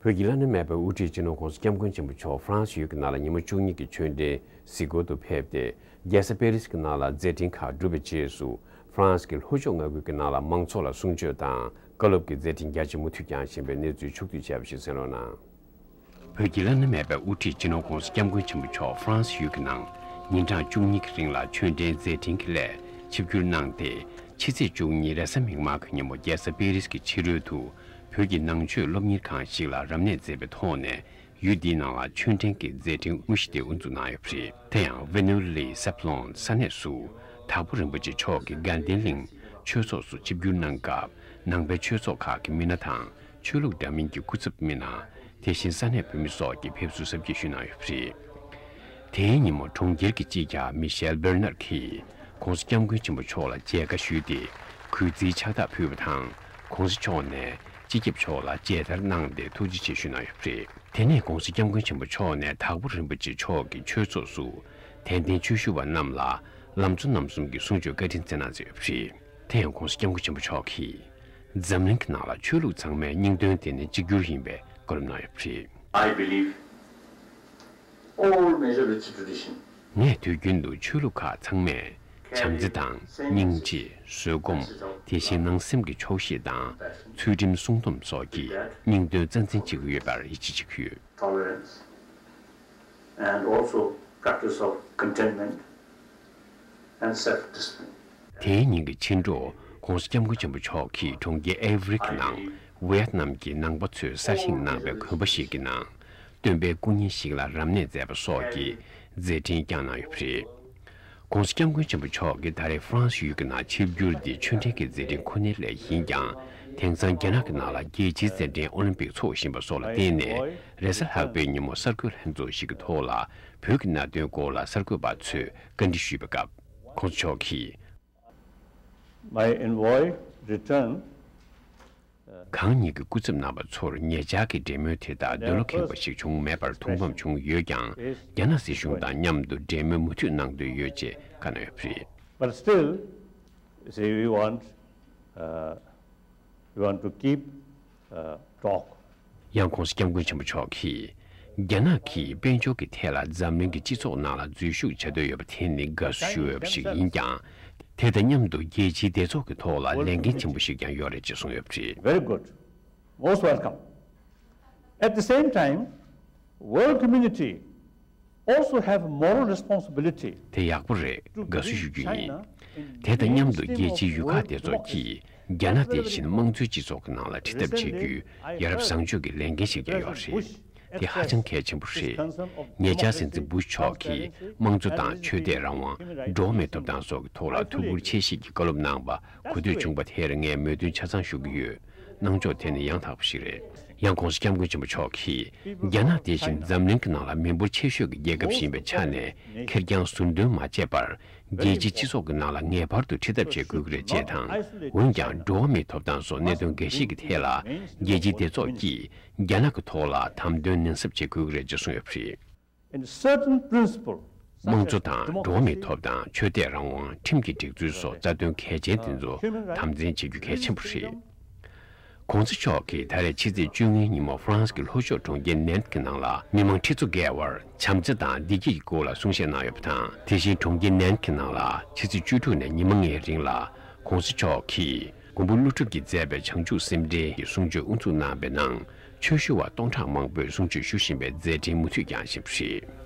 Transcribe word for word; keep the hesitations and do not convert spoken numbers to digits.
བོད་ཀྱི་བླ་ན་མེད་པའི་དབུ་ཁྲིད་སྤྱི་ནོར་༸གོང་ས་༸སྐྱབས་མགོན་ཆེན་པོ་མཆོག་ཧྥ་རན་སི་ཡུལ་གྱི་ནང་ལ་ཉིན་མོ་བཅུ་གཉིས་ཀྱི་ཆོས་འབྲེལ་གཟིགས་སྐོར་དུ་ཕེབས་ཏེ། རྒྱལ་ས་པེ་རིས་ཀྱི་ནང་ལ་མཛད་འཕྲིན་ཁག་བསྒྲུབས་པའི་རྗེས་སུ། ཧྥ་རན་སི་གི་ལྷོ་ཕྱོགས་མངའ་ཁུལ་གྱི་ནང་ལ་མང་ཚོགས་ལ་གསུང་ཆོས་དང་བཀའ་སློབ་ཀྱི་མཛད་འཕྲིན་རྒྱ་ཆེ་མུ་མཐུད་བསྐྱངས་བཞིན་པའི་གནས་ཚུལ་ཕྱོགས་བསྡུས་བྱས་པ་ཞིག་གསན་རོགས་གནང་། བོད་ཀྱི་བླ་ན་མེད་པའི་དབུ་ཁྲིད་སྤྱི་ནོར་༸གོང་ས་༸སྐྱབས་མགོན་ཆེན་པོ་མཆོག་ཧྥ་རན་སི་ཡུལ་གྱི་ནང་ཉིན་གྲངས་བཅུ་གཉིས་ཀྱི་རིང་ལ་ཆོས་འབྲེལ་མཛད་འཕྲིན་གྱི་སླད་ཆིབས་བསྒྱུར་གནང་སྟེ། ཕྱི་ཚེས་བཅུ་གཉིས་རེས་གཟའ་མིག་དམར་གྱི་ཉིན་མོ་རྒྱལ་ས་པེ་རིས་ཀྱི་ཕྱི་རོལ་དུ་བོད་ཀྱི་ནང་ཆོས་སློབ་གཉེར་ཁང་ཞིག་ལ་རབ་གནས་མཛད་པའི་ཐོག་ནས། ཡུལ་འདིའི་ནང་ལ་ཆོས་འབྲེལ་གྱི་མཛད་འཕྲིན་དངོས་གཞི་དེ་དབུ་འཛུགས་གནང་ཡོད་པ་རེད། དེ་ཡང་ཝེ་ནུ་ལི་སེབ་ལོན་ས་གནས་སུ་དྭགས་པོ་རིན་པོ་ཆེ་མཆོག་གིས་དགའ་ལྡན་གླིང་ཆོས་ཚོགས་སུ་ཆིབས་བསྒྱུར་གནང་སྐབས། ནང་པའི་ཆོས་ཚོགས་ཁག་གི་མི་སྣ་དང་། ཆོས་ལུགས་འདྲ་མིན་གྱི་སྐུ་ཚབ་མི་སྣ། དེ་བཞིན་ས་གནས་བོད་མི་སོགས་ཀྱིས་ཕེབས་བསུ་གཟབ་རྒྱས་ཞུས་གནང་ཡོད་པ་རེད། དེའི་ཉིན་མོ་གྲོང་ཁྱེར་གྱི་སྤྱི་ཁྱབ་མི་ཤེལ་བེར་ནར་གྱིས་༸གོང་ས་༸སྐྱབས་མགོན་ཆེན་པོ་མཆོག་ལ་མཇལ་ཁ་ཞུས་ཏེ། གུས་བརྩིའི་ཕྱག་རྟགས་ཕུལ་བ་དང་། ༸གོང་ས་མཆོག་ནས་སྤྱི་ཁྱབ་མཆོག་ལ་མཇལ་དར་གནང་སྟེ་ཐུགས་རྗེ་ཆེ་ཞུས་གནང་ཡོད་པ་རེད། དེ་ནས་༸གོང་ས་༸སྐྱབས་མགོན་ཆེན་པོ་མཆོག་ནས་དྭགས་པོ་རིན་པོ་ཆེ་མཆོག་གི་ཆོས་ཚོགས་སུ་དད་ལྡན་ཆོས་ཞུ་བ་རྣམས་ལ་ལམ་གཙོ་རྣམ་གསུམ་གྱི་གསུང་ཆོས་བཀའ་དྲིན་སྩལ་གནང་མཛད་ཡོད་པ་རེད། དེ་ཡང་༸གོང་ས་༸སྐྱབས་མགོན་ཆེན་པོ་མཆོག་གིས། འཛམ་གླིང་གི་ནང་ལ་ཆོས་ལུགས་ཚང་མའི་སྙིང་དོན་དེ་ནི་གཅིག་གྱུར་ཡིན་པའི་བཀའ་སློབ་གནང་ཡོད་པ་རེད། I believe all major religious tradition ངས་དུས་རྒྱུན་དུ་ཆོས་ལུགས་ཁག་ཚང་མས་བྱམས་བརྩེ་དང་། སྙིང་རྗེ། བཟོད་སྒོམ། དེ་བཞིན་ནང་སེམས་ཀྱི་ཆོག་ཤེས་དང་། ཚུལ་ཁྲིམས་སྲུང་སྡོམ་སོགས་ཀྱི་སྙིང་དོན་རྩ་འཛིན་བྱེད་ཀྱི་ཡོད་པར་ཡིད་ཆེས་བྱེད་ཀྱི་ཡོད། Tolerance and also practice of contentment and self-discipline. དེའི་ཉིན་གྱི་ཕྱི་དྲོ་༸གོང་ས་༸སྐྱབས་མགོན་ཆེན་པོ་མཆོག་གིས་གྲོང་ཁྱེར་ཨེ་ཝི་རི་གི་ནང་ཝི་ཡེད་ནམ་གྱི་ནང་པ་ཚོས་གསར་བཞེངས་གནང་བའི་དགོན་པ་ཞིག་གི་ནང་སྟོན་པའི་སྐུ་བརྙན་ཞིག་ལ་རབ་གནས་མཛད་པ་སོགས་ཀྱི་མཛད་འཕྲིན་བསྐྱངས་གནང་ཡོད་པ་རེད། ༸གོང་ས་༸སྐྱབས་མགོན་ཆེན་པོ་མཆོག་གིས་ད་རེས་ཧྥ་རན་སི་ཡུལ་གྱི་ནང་ཆིབས་བསྒྱུར་འདི་ཆོས་འབྲེལ་གྱི་མཛད་འཕྲིན་ཁོ་ནའི་སླད་ཡིན་ཀྱང་། དེང་སང་རྒྱ་ནག་གི་ནང་ལ་རྒྱལ་སྤྱིའི་རྩེད་འགྲན་ཨོ་ལིམ་པིག་འཚོགས་བཞིན་པ་སོགས་ལ་བརྟེན་ནས། རེས་གཟའ་ལྷག་པའི་ཉིན་མོ་གསར་འགོད་ལྷན་ཚོགས་ཤིག་གི་ཐོག་ལ་བོད་ཀྱི་གནད་དོན་སྐོར་ལ་གསར་འགོད་པ་ཚོས་བཀའ་འདྲི་ཞུས་པའི་སྐབས། ༸གོང་ས་མཆོག་གིས། My envoy returned གང་ཉིད་ཀྱི་སྐུ་ཚབ་རྣམ་པ་ཚོར་ཉེ་ཆར་གྱི་འབྲེལ་མོལ་དེ་དག་འདོད་བློ་ཁེངས་པ་ཞིག་བྱུང་མེད་པར་ཐུགས་ཕམ་བྱུང་ཡོད་ཀྱང་། རྒྱ་ནག་སྲིད་གཞུང་དང་མཉམ་དུ་འབྲེལ་མོལ་མུ་མཐུད་གནང་འདོད་ཡོད་ཅེས་བཀའ་གནང་ཡོད་པ་རེད། But still, you see, we want, uh, we want to keep, uh, talk. ཡང་༸གོང་ས་༸སྐྱབས་མགོན་ཆེན་པོ་མཆོག་གིས། རྒྱ་ནག་གིས་དཔལ་འབྱོར་གྱི་ཐད་ལ་འཛམ་གླིང་གི་སྤྱི་ཚོགས་ནང་ལ་འཛུལ་ཞུགས་བྱ་འདོད་ཡོད་པ་དེ་ནི་དགའ་བསུ་ཞུ་འོས་པ་ཞིག་ཡིན་ཀྱང་། དེ་དང་མཉམ་དུ་རྒྱལ་སྤྱིའི་བདེ་ཚོགས་ཀྱི་ཐོག་ལ་ལས་འགན་ཆེན་པོ་ཞིག་ཀྱང་ཡོད་རེད་ཅེས་གསུངས་ཡོད་པ་རེད། Very good. Most welcome. At the same time, world community also have moral responsibility. དེ་ཡག་པོ་རེད། དགའ་བསུ་ཞུ་རྒྱུ་ཡིན། དེ་དང་མཉམ་དུ་རྒྱལ་སྤྱིའི་ཡུལ་ཁག་སྡེ་ཚོགས་ཀྱིས་རྒྱ་ནག་དེ་བཞིན་དམངས་གཙོའི་སྤྱི་ཚོགས་ཀྱི་ནང་ལ་ཁྲིད་ཐབས་བྱེད་རྒྱུའི་ཡ་རབས་བཟང་སྤྱོད་ཀྱི་ལས་འགན་ཞིག་ཀྱང་ཡོད་རེད། དེ་ཧ་ཅང་གལ་ཆེན་པོ་རེད། ཉེ་ཆར་སྲིད་འཛིན་བུ་ཤ་མཆོག་གིས་དམངས་གཙོ་དང་ཆོས་དད་རང་དབང་། འགྲོ་བ་མིའི་ཐོབ་ཐང་སོགས་ཀྱི་ཐོག་ལ་ཐུགས་ཁུར་ཆེ་བཞེས་ཀྱིས་བཀའ་སློབ་གནང་བ་གོ་ཐོས་བྱུང་བ་དེར་ངས་མོས་མཐུན་ཆ་ཚང་ཞུ་གི་ཡོད། གནང་ཕྱོགས་དེ་ནི་ཡང་དག་པ་ཞིག་རེད། ཡང་༸གོང་ས་༸སྐྱབས་མགོན་ཆེན་པོ་མཆོག་གིས། རྒྱ་ནག་དེ་བཞིན་འཛམ་གླིང་གི་ནང་ལ་མི་འབོར་ཆེ་ཤོས་ཀྱི་རྒྱལ་ཁབ་ཞིག་ཡིན་པའི་ཆ་ནས། ཁེར་རྐྱང་ཟུར་འདོན་མ་བྱས་པར། རྒྱལ་སྤྱིའི་སྤྱི་ཚོགས་ཀྱི་ནང་ལ་ངེས་པར་དུ་ཁྲིད་ཐབས་བྱེད་དགོས་ཀྱི་རེད་ཅེས་དང་། འོན་ཀྱང་། འགྲོ་བ་མིའི་ཐོབ་ཐང་སོགས་གནད་དོན་འགའ་ཞིག་གི་ཐད་ལ། རྒྱལ་སྤྱིའི་སྡེ་ཚོགས་ཀྱིས། རྒྱ་ནག་གི་ཐོག་ལ་དམ་དོན་ནན་གསབ་བྱེད་དགོས་ཀྱི་རེད་ཅེས་གསུངས་ཡོད་པ་རེད། In certain principle, དམངས་གཙོ་དང་། འགྲོ་བ་མིའི་ཐོབ་ཐང་། ཆོས་དད་རང་དབང་། ཁྲིམས་ཀྱི་སྒྲིག་འཛུགས་སོགས་རྩ་དོན་གལ་ཆེན་དེ་ཚོ་དམ་འཛིན་བྱེད་རྒྱུ་གལ་ཆེན་པོ་རེད། ༸གོང་ས་མཆོག་གིས་ད་རེས་ཕྱི་ཚེས་བཅོ་ལྔའི་ཉིན་མོ་ཧྥ་རན་སི་གི་ལྷོ་ཕྱོགས་གྲོང་ཁྱེར་ནན་གྱི་ནང་ལ་མི་མང་ཁྲི་ཚོ་བརྒལ་བར་བྱམས་བརྩེ་དང་བདེ་སྐྱིད་ཀྱི་སྐོར་ལ་གསུང་བཤད་གནང་ཡོད་པ་དང་། དེ་བཞིན་གྲོང་ཁྱེར་ནན་གྱི་ནང་ལ་ཕྱི་ཚེས་བཅུ་དྲུག་ནས་ཉི་མ་ལྔའི་རིང་ལ་༸གོང་ས་མཆོག་གིས་མགོན་པོ་ཀླུ་སྒྲུབ་ཀྱིས་མཛད་པའི་བྱང་ཆུབ་སེམས་འགྲེལ་གྱི་གསུང་ཆོས་དབུ་འཛུགས་གནང་བའི་ནང་ཆོས་ཞུ་བ་སྟོང་ཕྲག་མང་པོས་གསུང་ཆོས་ཞུ་བཞིན་པའི་མཛད་འཕྲིན་མུ་མཐུད་བསྐྱངས་བཞིན་པ་རེད།